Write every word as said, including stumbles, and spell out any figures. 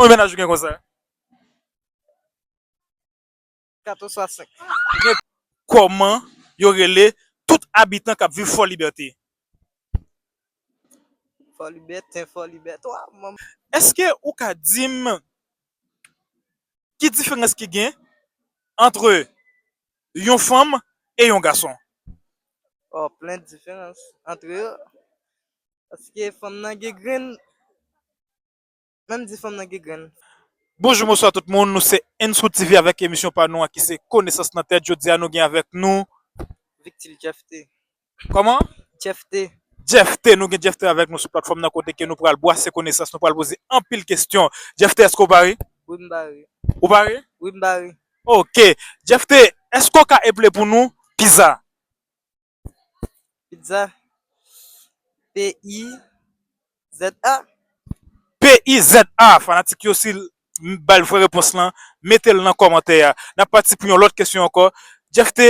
Konbyen laj ou gen konsa? Katòz swasann. Kòman yo rele tout abitan k ap viv Fò Libète? Fò Libèten, Fò Libètwa, manm. Èske ou ka di m ki diferans ki gen antre yon fanm e yon gason? Oh, plen diferans antre yo. Paske fanm nan gen grenn, menm di fanm nan gen grenn. Bonjou, bonswa tout moun. Nou se Ensou T V avèk emisyon pa nou an ki se Konesans nan tèt. Jodi a, nou gen avèk nou Victil Jeff T. Kòman? Jeff T. Jeff T, nou gen Jeff T avèk nou sou platfòm nan kote ke nou pral bwase konesans, nou pral poze anpil kesyon. Jeff T, èske w pare? Wi, m pare. Ou pare? Wi, m pare. Ok. Jeff T, èske w ka eple pou nou pizza? Pizza. P I Z A. P I Z A. Fanatik yo, si l bay vrè repons lan, mete l nan kòmantè a. N ap pati pou yon lòt kesyon ankò. Jeff T,